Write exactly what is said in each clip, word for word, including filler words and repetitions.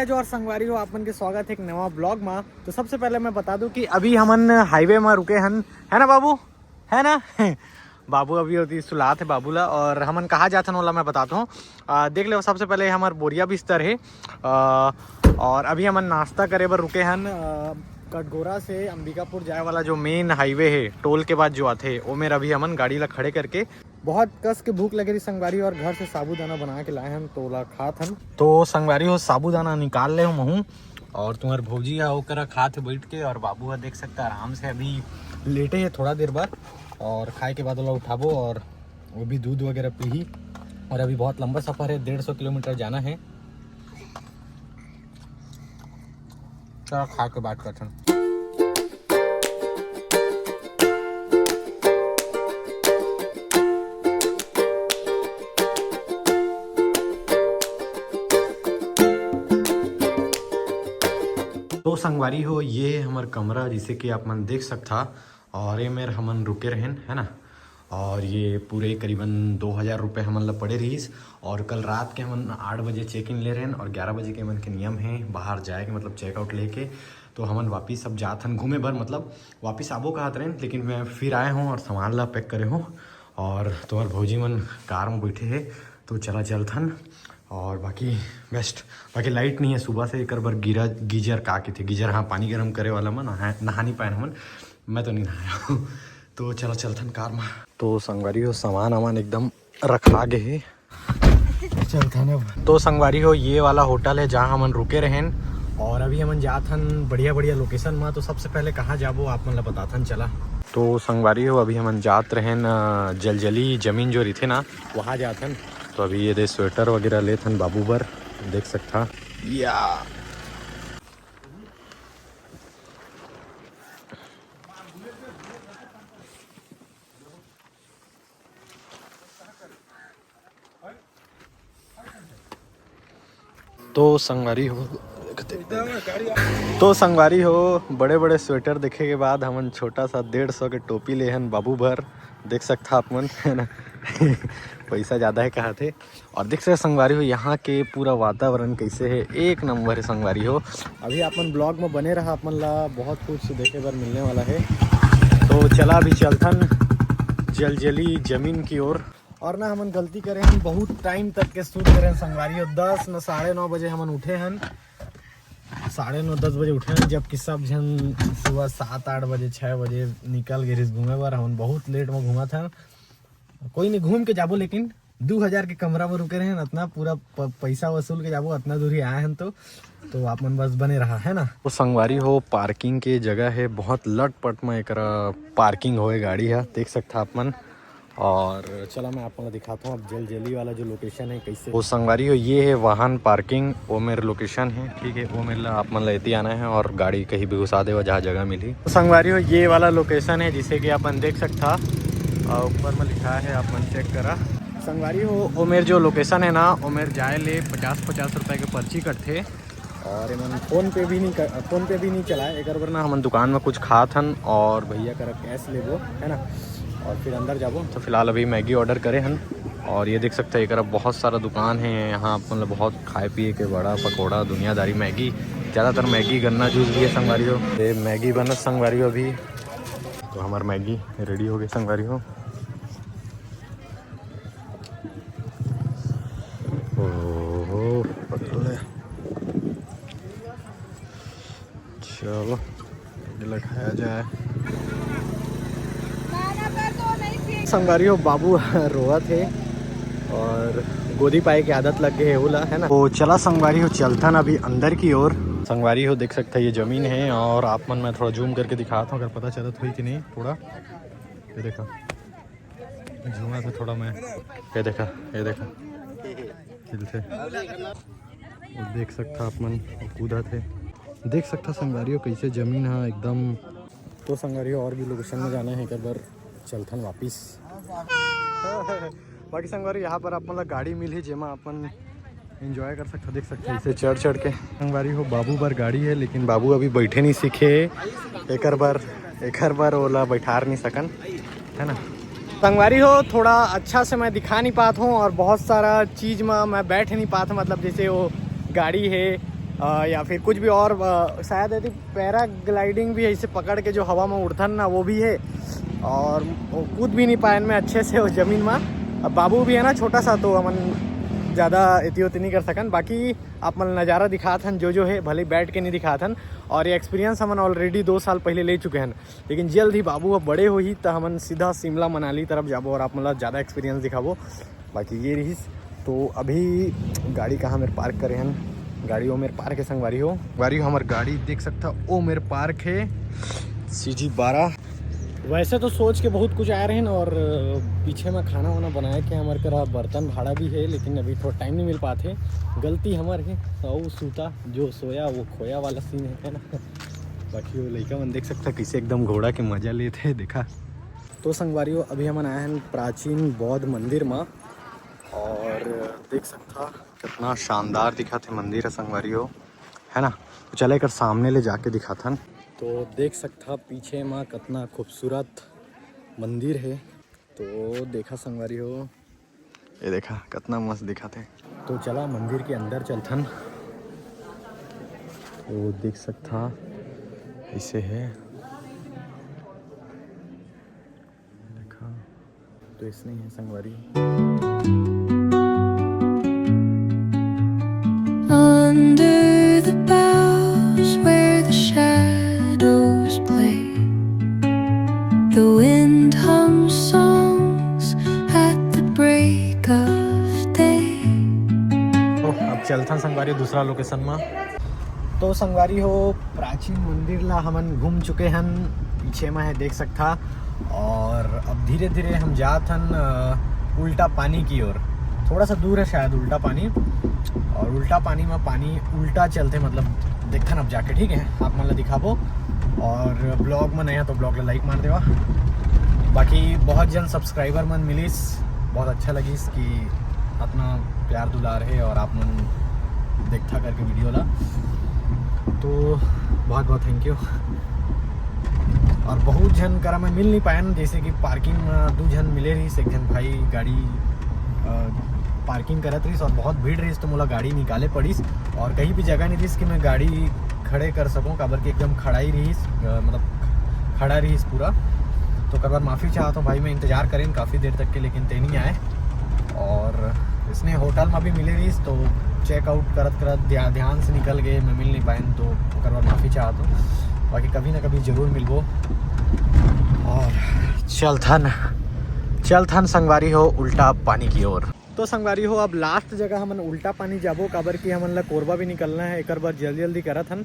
जो और संगवारी हो, आप मन के स्वागत है एक नवा ब्लॉग मा। तो सबसे पहले मैं बता दूं कि अभी हमन हाईवे मा रुके हन, है ना बाबू, है ना? बाबू अभी होती सुलात है बाबू ला। और हमन कहाँ जाथन ओला मैं बताता हूँ। आ, देख लो, सबसे पहले हमर बोरिया बिस्तर है। आ, और अभी हमन नाश्ता करे बर रुके हन, आ, कटघोरा से अंबिकापुर जाए वाला जो मेन हाईवे है, टोल के बाद जो आथे, ओमेर अभी हमन गाड़ी ला खड़े करके बहुत कस के भूख लगे रही संगवारी, और घर से साबूदाना बना के लाए हन, तो ओला खात हन। तो संगवारी हो, साबूदाना निकाल ले हूँ, और तुम्हार भौजी हा ओकरा खात हे बैठ के, और बाबू हा देख सकता आराम से अभी लेटे है थोड़ा देर बाद, और खाए के बाद ओला उठाबो, और वो भी दूध वगैरह पीही। और अभी बहुत लंबा सफर है, डेढ़ सौ किलोमीटर जाना है। चला खा के बात करथन। तो संगवारी हो, ये है हमर कमरा, जैसे कि आप मन देख सकथा। और ये मेर हमन रुके रहेन, है ना। और ये पूरे करीबन दो हज़ार रुपये हमन ला पड़े रहिस। और कल रात के हमन आठ बजे चेक इन ले रहेन, और ग्यारह बजे के हमन के नियम है बाहर जाए के, मतलब चेकआउट लेके। तो हमन वापिस अब जात हन घूमे बर, मतलब वापिस आबो कहत रहेन, लेकिन मैं फिर आए हूँ और सामान ला पैक करे हूँ। और तुम्हार भौजी मन कार में बैठे है, तो चला चलथन। और बाकी बेस्ट, बाकी लाइट नहीं है सुबह से, एकर बर गिरा गीजर का कथे, गीजर, हाँ, पानी गर्म करे वाला में नहा नहा नहीं पाए हमन। मैं तो नहीं नहाया हूँ। तो चला चलथन कार में। तो संगवारी हो, सामान वामान एकदम रखा गे हे। चलथन अब। तो संगवारी हो, ये वाला होटल है जहाँ हमन रुके रहेन, और अभी हमन जात हन बढ़िया बढ़िया लोकेशन में। तो सबसे पहले कहाँ जाबो, आप मन ला बताथन, चला। तो संगवारी हो, अभी हमन जात रहेन, अ, जलजली जमीन जो रहिथे ना, वहाँ जात हन। तो अभी ये दे स्वेटर वगैरह लेत हन बाबू बर, देख सकथा। या। तो संगवारी हो, तो संगवारी हो, बड़े बड़े स्वेटर देखे के बाद हमन छोटा सा डेढ़ सौ के टोपी ले हन बाबू भर, देख सकथा आप मन, है ना। पैसा ज़्यादा है कहा थे। और देख सकते संगवारी हो, यहाँ के पूरा वातावरण कैसे है, एक नंबर है संगवारी हो। अभी आप मन ब्लॉग में बने रहा, आप मन ला बहुत कुछ देखे बर मिलने वाला है। तो चला अभी चलथन जलजली जमीन की ओर। और ना हमन गलती करे हन, बहुत टाइम तक के शूट करे हन संगवारी हो। दस न साढ़े नौ बजे हमन उठे हन, साढ़े नौ दस बजे उठे हन, जबकि सब झन सुबह सात आठ बजे, छः बजे निकल गए रहिस घूमे बर। हमन बहुत लेट में घूमत हन। कोई नहीं, घूम के जाबो, लेकिन दू हजार के कमरा में रुके रहेन, अतना पूरा प-, पैसा वसूल के जाबो, अतना दूर ही आए हन तो, तो आप मन बस बने रहा, है ना। तो संगवारी हो, पार्किंग के जगह है, बहुत लटपट में एकरा पार्किंग होए गाड़ी है, देख सकथा आप मन। और चला मैं आप मन ला दिखाता हूँ अब जलजली वाला जो लोकेशन है कैसे। वो संगवारी हो, ये है वाहन पार्किंग, वो मेरे लोकेशन है, ठीक है, वो मेरे ला आप मन ला एती आना है और गाड़ी कहीं भी घुसा देवा जहाँ जगह मिली। तो संगवारी हो, ये वाला लोकेशन है जिसे कि आप मन देख सकथा, और ऊपर में लिखा है, आप मन चेक करा। संगवारी हो, वो मेरे जो लोकेशन है ना, वो मेरे जाए ले पचास पचास रुपये के पर्ची कटथे। और एमन फोन पे भी नहीं कर, फोन पे भी नहीं चलाए, एकर बर ना हमन दुकान में कुछ खात हन और भैया करा कैश लेबो, है ना, और फिर अंदर जाबो। तो फिलहाल अभी मैगी ऑर्डर करे हन और ये देख सकते हैं, एकरा बहुत सारा दुकान है यहाँ, मतलब बहुत खाए पिए के, बड़ा पकौड़ा, दुनियादारी, मैगी, ज़्यादातर मैगी, गन्ना जूस भी है संगवारी हो। ये मैगी बनत संगवारी हो अभी, तो हमार मैगी रेडी हो गई संगवारी हो। ओहो, पकड़ ले। चलो, ये ला खाया जाए। संगवारी हो, बाबू रोवत हे और गोदी पाए के आदत लग गए हे ओला, है ना। तो चला संगवारी हो, चलथन अभी अंदर की ओर। संगवारी हो, देख सकता है ये जमीन है और आप मन मैं थोड़ा जूम करके दिखाता हूँ, अगर पता चलत होई कि नहीं थोड़ा। ये देखा, झूमा था थोड़ा मैं। ये देखा, ये देखा, खिलथे। वो देख सकता आप मन, वो कूदा थे। देख सकता संगवारी हो, कैसे जमीन है एकदम। तो संगवारी हो, और भी लोकेशन में जाना है, एक बार चलथन वापिस। बाकी संगवारी, यहाँ पर आप मन ला गाड़ी मिलही, जेमा अपन एंजॉय कर सकता, देख सकता इसे चढ़ चढ़ के। संगवारी हो, बाबू बर गाड़ी है, लेकिन बाबू अभी बैठे नहीं सीखे, एकर बर, एकर बर ओला बैठार नहीं सकन, है ना। संगवारी हो, थोड़ा अच्छा से मैं दिखा नहीं पात हूँ और बहुत सारा चीज में मैं बैठ नहीं पात हूँ, मतलब जैसे वो गाड़ी है, अ, या फिर कुछ भी और, अ, शायद यदि पैराग्लाइडिंग भी ऐसे पकड़ के जो हवा में उड़थन ना, वो भी है। और वो कूद भी नहीं पायन मैं अच्छे से वो जमीन में। अब बाबू भी है ना छोटा सा, तो हमन ज़्यादा एती ओती नहीं कर सकन। बाकी आप मन नज़ारा दिखात हन जो जो है, भले बैठ के नहीं दिखात हन। और ये एक्सपीरियंस हमन ऑलरेडी दो साल पहले ले चुके हन, लेकिन जल्द ही बाबू अब बड़े होही त हमन सीधा शिमला मनाली तरफ जाबो और आप मन ला ज़्यादा एक्सपीरियंस दिखाबो। बाकी ये रहिस। तो अभी गाड़ी कहाँ मेरे पार्क करे हन, गाड़ी वो मेरे पार्क है संगवारी हो। संगवारी हो, हमार गाड़ी देख सकता, ओ मेरे पार्क है सी जी बारह। वैसे तो सोच के बहुत कुछ आए रहेन और पीछे में खाना वाना बनाए के हमारे करा बर्तन भाड़ा भी है, लेकिन अभी थोड़ा टाइम नहीं मिल पाते। गलती हमार है। और सूता जो सोया वो खोया वाला सीन है, है ना। बाकी वो लइका मन देख सकता कैसे एकदम घोड़ा के मजा लेते हैं, देखा। तो संगवारी हो, अभी हमन आए हैं प्राचीन बौद्ध मंदिर में और देख सकता कितना शानदार दिखत है मंदिर है संगवारी हो, है ना। तो चला एकर सामने ले जाके दिखाथन। तो देख सकता पीछे में कितना खूबसूरत मंदिर है। तो देखा संगवारी हो, ये देखा कितना मस्त दिखत है। तो चला मंदिर के अंदर चलथन। तो देख सकता ऐसे है, देखा। तो इसने है संगवारी। Under the boughs where the shadows play, the wind hums songs at the break of day. तो अब चलथन संगवारी दूसरा लोकेशन में। तो संगवारी हो, प्राचीन मंदिर ला हमन घूम चुके हन, पीछे में है देख सकता। और अब धीरे धीरे हम जात हन अ, उल्टा पानी की ओर। थोड़ा सा दूर है शायद उल्टा पानी, और उल्टा पानी में पानी उल्टा चलते, मतलब देखथन अब जाके, ठीक है, आप मन ला दिखाबो। और ब्लॉग में नया तो ब्लॉग ला लाइक मार देवा। बाकी बहुत जन सब्सक्राइबर मन मिलिस, बहुत अच्छा लगिस कि इतना प्यार दुलार है और आप मन देखता करके वीडियो ला, तो बहुत बहुत थैंक यू। और बहुत जन करा मैं मिल नहीं पायन, जैसे कि पार्किंग में दू जन मिले रहिस, एक जन भाई गाड़ी अ, पार्किंग करत रहिस और बहुत भीड़ रहिस, तो मोला गाड़ी निकाले पड़िस। और कहीं भी जगह नहीं रहिस कि मैं गाड़ी खड़े कर सकूं, काबर कि एकदम खड़ा ही रहिस, अ, मतलब खड़ा रहिस पूरा। तो ओकर बर माफ़ी चाहत हूँ भाई, मैं इंतज़ार करें काफ़ी देर तक के, लेकिन ते नहीं आए। और इसने होटल में भी मिले रहिस, तो चेकआउट करत करत ध्या-, ध्यान से निकल गए, मैं मिल नहीं पायन, तो ओकर बर माफ़ी चाहत हूँ। बाकी कभी ना कभी जरूर मिलबो। और चलथन, चलथन संगवारी हो उल्टा पानी की ओर। तो संगवारी हो, अब लास्ट जगह हमन उल्टा पानी जाबो, काबर कि हमन ला कोरबा भी निकलना है, एकर बर जल्दी जल्दी करत हन।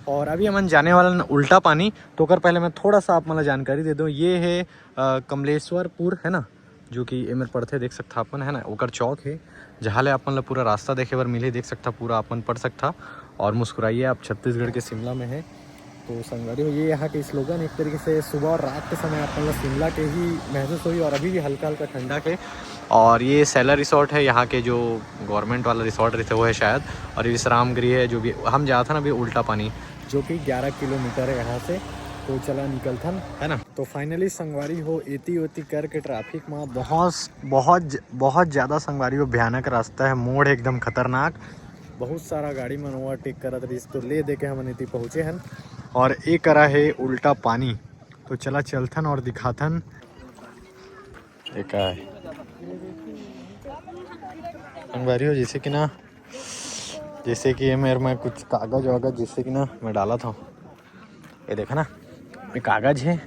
और अभी हमन जाने वाला न उल्टा पानी, तो ओकर पहले मैं थोड़ा सा आप मन ला जानकारी दे दूँ। ये है अ, कमलेश्वरपुर, है ना, जो कि एमेर पड़थे, देख सकता अपन, है ना, ओकर चौक है, जहाँ ले आप मन ला पूरा रास्ता देखे बर मिलही, देख सकता, पूरा आप मन पढ़ सकता। और मुस्कुराइए आप छत्तीसगढ़ के शिमला में है। तो संगवारी हो, ये यहाँ के स्लोगन एक तरीके से सुबह और रात के समय आप मन ला शिमला के ही महसूस होही, और अभी भी हल्का हल्का ठंडा के। और ये सैला रिसोर्ट है, यहाँ के जो गवर्नमेंट वाला रिसोर्ट रहते वो है शायद, और ये विश्राम गृह है, जो भी हम जात हन अभी उल्टा पानी, जो कि ग्यारह किलोमीटर है यहाँ से। तो चला निकलथन, है ना। तो फाइनली संगवारी हो, एती ओती करके ट्रैफिक में बहुत बहुत ज-, बहुत ज़्यादा संगवारी हो, भयानक रास्ता है, मोड़ है एकदम खतरनाक। बहुत सारा गाड़ी मन ओवरटेक करत रहिस, तो ले दे के हमन एती पहुँचे हन। और ए करा है उल्टा पानी, तो चला चलथन और दिखाथन। ये का है संगवारी हो, जैसे कि ना, जैसे कि ये मेरे में कुछ कागज वागज, जैसे कि ना मैं डाला था, ये देखा ना, ये कागज है,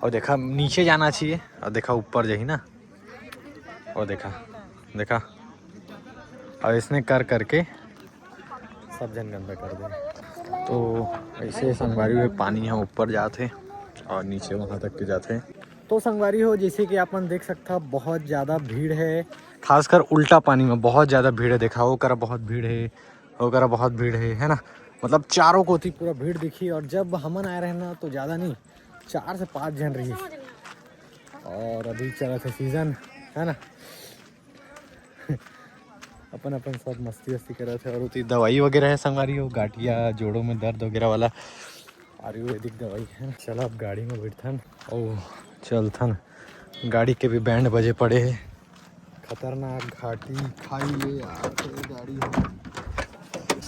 और देखा नीचे जाना चाहिए, और देखा ऊपर जाही ना, और देखा, देखा, और इसने कर करके सब जन गंदा कर दे। तो ऐसे संगवारी हुए पानी यहाँ ऊपर जात है और नीचे वहाँ तक के जात है। तो संगवारी हो, जैसे कि आप मन देख सकता, बहुत ज़्यादा भीड़ है, खासकर उल्टा पानी में बहुत ज़्यादा भीड़ है। देखा, वो करा बहुत भीड़ है, वो करा बहुत भीड़ है, है ना, मतलब चारों कोती पूरा भीड़ दिखी। और जब हमन आए रहे ना, तो ज़्यादा नहीं, चार से पाँच जन रही। और अभी चलत है सीजन, है ना, अपन अपन सब मस्ती वस्ती करत है। और उती दवाई वगैरह है संगवारी हो, गांठिया, जोड़ों में दर्द वगैरह वाला आयुर्वेदिक दवाई है। चला अब गाड़ी में बैठथन, ओ चलथन। गाड़ी के भी बैंड बजे पड़े है। खतरनाक घाटी खाई है यार, ये गाड़ी है।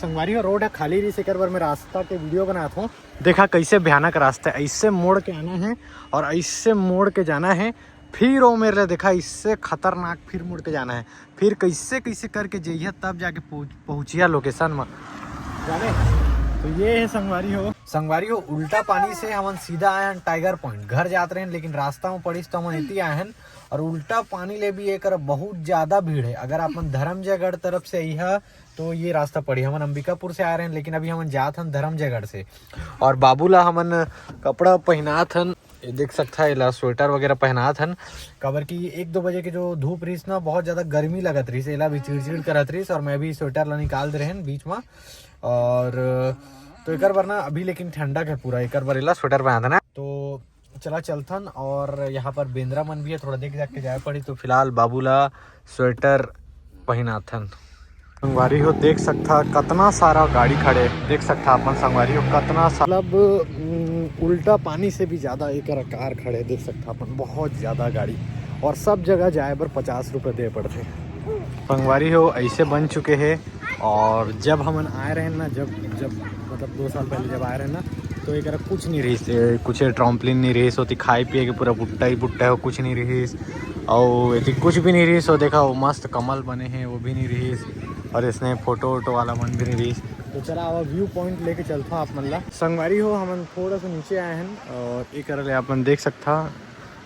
संगवारी हो, रोड ह खाली रहिस, एकर बर मैं रास्ता के वीडियो बनात हूँ। देखा कैसे भयानक रास्ता है, ऐसे मोड़ के आना है और ऐसे मोड़ के जाना है। फिर वो मेरे लिए देखा, इससे खतरनाक फिर मुड़ के जाना है। फिर कैसे कैसे करके जइया तब जाके पहुँच- पहुँचिया लोकेशन में, जाने। तो ये है संगवारी हो, संगवारी हो, उल्टा पानी से हमन सीधा आए हैं टाइगर पॉइंट। घर जात रहे हैं, लेकिन रास्ता में पड़िस तो हमन इति आए हैं। और उल्टा पानी ले भी एकर बहुत ज्यादा भीड़ है। अगर अपन धर्मजयगढ़ तरफ से अइहा तो ये रास्ता पड़ी। हमन अंबिकापुर से आ रहे हैं, लेकिन अभी हमन जात हन धर्मजयगढ़ से। और बाबू ला हमन कपड़ा पहनात हन, ये देख सकता है, एला स्वेटर वगैरह पहनात हन, काबर कि एक दो बजे के जो धूप रहिस ना, बहुत ज्यादा गर्मी लगत रहिस, एला भी चिड़चिड़ करत रहिस, और मैं भी स्वेटर ला निकाल दे रहेन बीच में। और तो एकर बर ना अभी लेकिन ठंडक है पूरा, एकर बर एला स्वेटर पहनात हन। तो चला चलथन, और यहाँ पर बेंदरा मन भी है, थोड़ा देख देख के जाए पड़ी। तो फिलहाल बाबू ला स्वेटर पहनाथन। संगवारी हो, देख सकथा कतना सारा गाड़ी खड़े, देख सकथा अपन संगवारी हो कतना सा-, मतलब उम, उल्टा पानी से भी ज्यादा एकर कार खड़े, देख सकथा अपन बहुत ज्यादा गाड़ी, और सब जगह जाए बर पचास रुपये दे पड़थे। संगवारी हो, ऐसे बन चुके हैं। और जब हमन आए रहे ना, जब जब मतलब दो साल पहले जब आए रहे ना, तो एकरा कुछ नहीं रहिस, ए, कुछ ट्रॉम्पलिन नहीं रहिस, ओती खाए पिए के पूरा बुट्टा ही बुट्टा हो, कुछ नहीं रहिस। और एती कुछ भी नहीं रहिस, वो देखा, वो मस्त कमल बने हैं, वो भी नहीं रहिस। और इसने फोटो वोटो वाला मन भी नहीं रहिस। तो चला, अब व्यू पॉइंट लेके चलता आप मन ला। संगवारी हो, हमन थोड़ा सा नीचे आए हैं और एक ले आप मन देख सकता,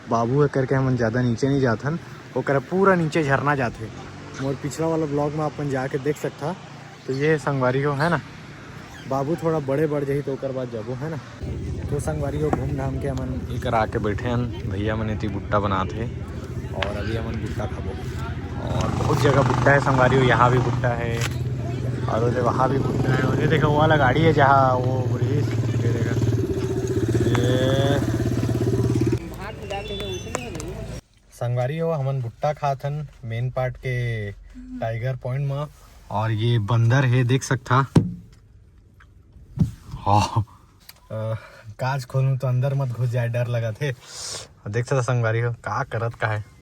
बाबू है करके हमन ज़्यादा नीचे नहीं जाथन, ओकरा पूरा नीचे झरना जाथे। मोर पिछला वाला ब्लॉग में अपन जाके देख सकता। तो ये संगवारी हो, है ना, बाबू थोड़ा बड़े बढ़ जाही तो ओकर बाद जाबो, है ना। तो संगवारी हो, घूम घाम के हमन एकर आके बैठे हन, भैया मन एती बुट्टा बनात हे और अभी हमन बुट्टा खाबो। और बहुत जगह बुट्टा है संगवारी हो, यहाँ भी बुट्टा है और उधर वहाँ भी बुट्टा है। और ये देखो, वो वाला गाड़ी है जहाँ वो रहिस, ये देखो, ये संगवारी हो, हमन बुट्टा खात हन मेन पार्ट के टाइगर पॉइंट में। और ये बंदर है, देख सकथा। हाँ। अ, कांच खोलूं तो अंदर मत घुस जाए, डर लगत हे। देख सकथा संगवारी हो, का करत का है।